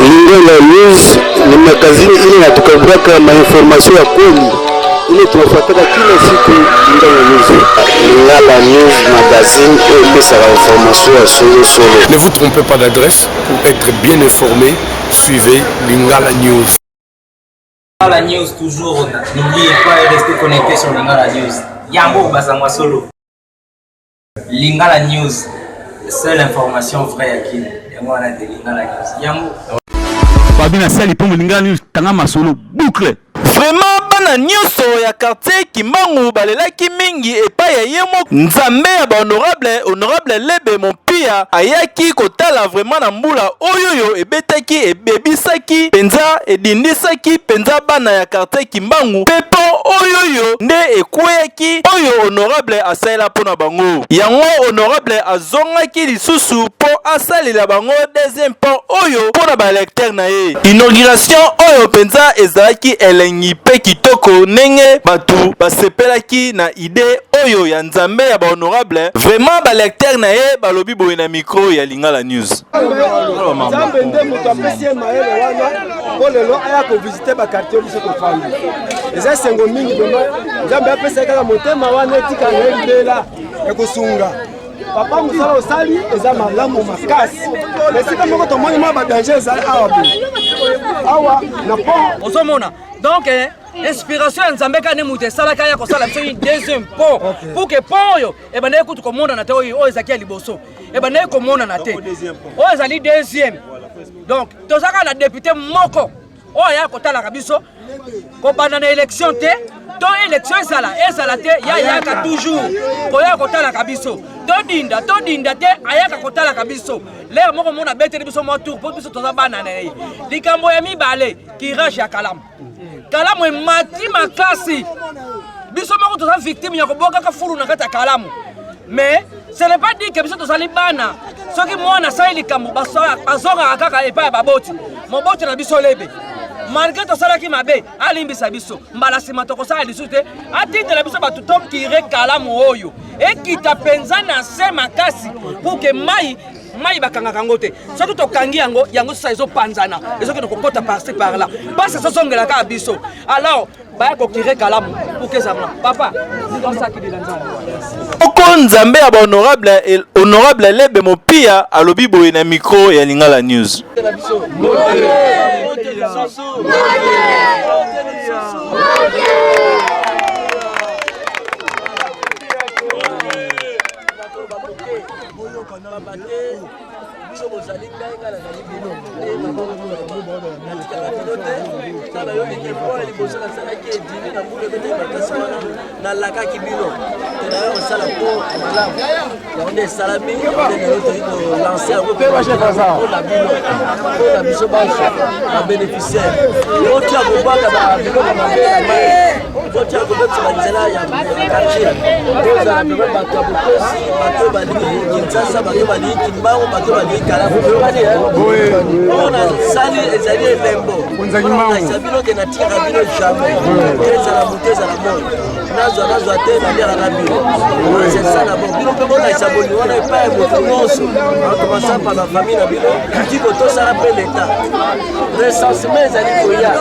Lingala News ni magazini ile inatukaburaka mainformasio ya kweli ile tunafuataka kila siku. Lingala News, Lingala News magazine oyo epesaka information ya solo solo. Ne vous trompez pas d'adresse pour être bien informé, suivez Lingala News. Lingala News toujours, n'oubliez pas de rester connecté sur Lingala News. Yango Bazangwa Solo. Lingala News, seule information vraie ya Kin. Yango wana de Lingala News. Yango. Babi na sali pombo Lingala News tanga masolo boucle. Vraiment bana nyoso ya quartier Kimbangu balelaki mingi epai ya ye moko Nzambe ya ba honorable honorable Lebe Mompia ayaki kotala vraiment na mbula oyoyo ebetaki ebebisaki penza edindisaki penza bana ya quartier Kimbangu pe pont oyoyo nde ekweyaki oyo honorable asalela mpo na bango yango honorable azongaki lisusu mpo asalela bango deuxième pont oyo mpo na ba lecteur na ye. Inauguration oyo mpenza ezalaki elengi mpe kitoko ndenge bato basepelaki na idee oyo ya Nzambe ya ba honorable. Vraiment ba lecteur na ye balobi boye na micro ya Lingala News. Nzambe nde moto apesi ye mayele wana mpo lelo aya kovisite bakartier biso tofandi. Eza esengo mingi vraimen. Nzambe apesa ye kaka motema wana etika na ye libela ekosunga. Papa, mosala osali eza malamu makasi. Esika moko tomoni mwa badanger ezali awa boye awa na pont ozomona donc eh, inspiration ya Nzambe kaka nde moto esalaki aya kosala biso une deuxième pont pour que pont oyo ebandaki kutu komonana te, oyo oyo ezalaki ya liboso ebandaki komonana te, oyo ezali deuxième. Donc toza kaka na député moko oyo aya kotalaka biso kobanda na élection te to élection ezala ezala te, ye ayaka toujours koya kotalaka biso. Todinda todinda te, ayaka kotalaka biso. Lere moko mona abeteli biso mwa tour mpo biso toza bana na ye. Likambo ya mibale, curage ya Kalamu. Kalamu emati makasi. Biso moko toza victime ya kobwakaka fulu na kati ya Kalamu, mais ce n'est pas dit que biso tozali bana. Soki mwana asali likambo, bazongaka kaka epai ya baboti. Moboti na biso Lebe, malgré tosalaki mabe, alimbisa biso. Mbala nsima tokosala lisusu te. Atindela biso bato tokire Kalamu oyo ekita mpenza na se makasi pour que mai mai bakangaka yango te. Soki tokangi yango, yango sasa ezopanzana, ezokende kokota par-ci par-là, mpasi ezozongela kaka biso. Alors baya kokire Kalamu pour que ezala papa osakidila Nzambe. Moko Nzambe ya ba honorable honorable Lebe Mopia alobi boye na micro ya Lingala News. Bino bozali ngai, ngai nazali bino. Natikaka bino te. Ta bayoki ke mpo ya liboso nasalaki edimi na mbula ebetaki makasi wana, nalakaki bino te nayo kosala mpo malamu. Yango nde esalami, yango nde lelo toyei kolancer yango mpona bino, mpona biso banso babénéficiaire. Otia kobwaka biloko mabe na mai, otia kobebisa banzela ya quartier. Tozala vraiment bato ya bokosi, bato balingi Kinshasa, bato balingi Kimbangu, bato balingi Kalamu. Oyo nasali ezali elembo mpona bino ke natikaka bino jamais. Ezala moto, ezala moi, nazwa nazwa te, naliaka na bino. C'est ça d'abord. Bino mpe bolakisa bolingo wana epai ya moto nyonso, en commençant par la famille na bino, ti kotosala mpe leta. Recensement ezali koya,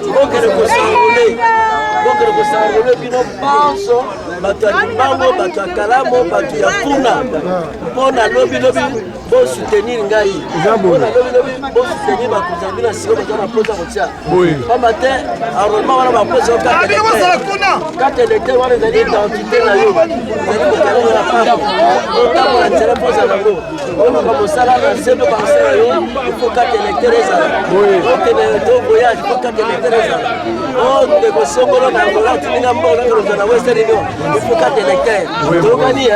bokende kos'enrôler, bokende kos'enrôler bino banso, bato ya Kimbango, bato ya Kalamo, bato ya kuna, mpo na lobilobi bosoutenir ngai, mpo na lobilobi bosoutenir bakonzi na bino ya sika baza na mposa kotia. Pamba te enrôlement wana baposa yo carte électeur. Wana ezali identité na yo, ezali kokalinga na pako otambola nzela mpo ozala yango. Oluka mosala na nse mpe bakosala yo, il faut carte électeur ezala. Okende to voyage, il faut carte électeur ezala. O ndeko songolo na Angola otindinga mbongo nakolozwa na Western Union, il faut carte électeur. Toyokani?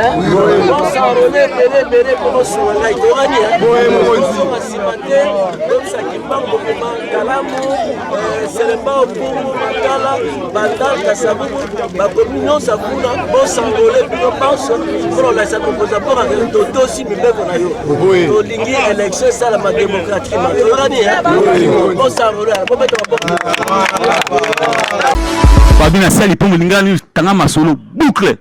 Bos'enrôler ebele ebele mpo bosunga ngai. Toyokani? Bozonga nsima te. Tobisa Kimbangu mobima, Kalamu, Selembao, Pungu, Makala, Bandal, Kasavubu, bakomi nyonso ya kuna, bos'enrôler bino banso mpona kolakisa mokonzi ya mboka totosi mibeko na yo. Tolingi élection esalama démocratiquement. Toyokani? Bos'enrôler, bobeta maboko. Babi na sali pombo Lingala News tanga masolo boucle.